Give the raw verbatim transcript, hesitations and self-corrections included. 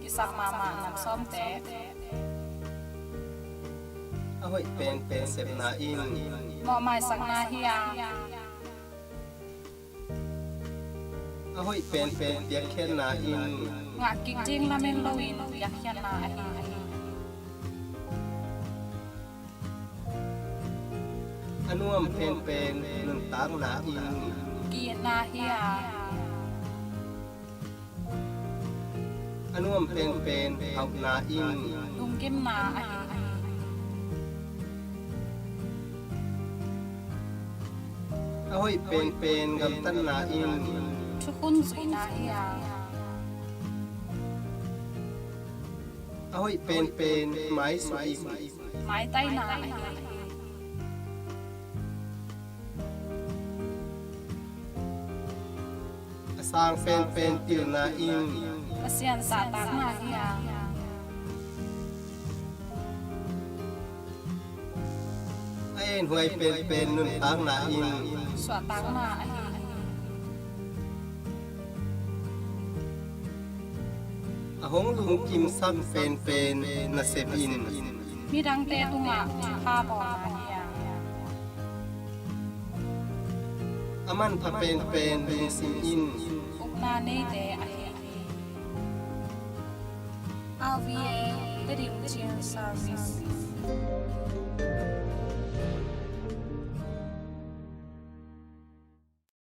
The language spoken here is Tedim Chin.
Sak mahmah nam sawmte. A hoih penpen sepna in. Mawhmaisakna hi a. A hoih penpen piakkhiatna in. Ngah kik ding lamen loin piakkhiatna ahi hi. A nuam penpen nuntakna in. Ki-itna hi a. A nuam penpen hauhna in. Lunggimna ahi hi. A hoih penpen gamtatna in. Thukhun zuihna hi a. A hoih penpen maisuah in. Maitaina ahi hi. A sang penpen pilna in. Pasian zahtakna hi a. A enhuai penpen nuntakna in. Suahtakna ahi hi. A hong lungkimsak penpen nasep in. Midangte tungah thupha bawlna hi a. A manpha penpen lungsim in. Upna neite ahi hi. R V A Tedim Chin Service.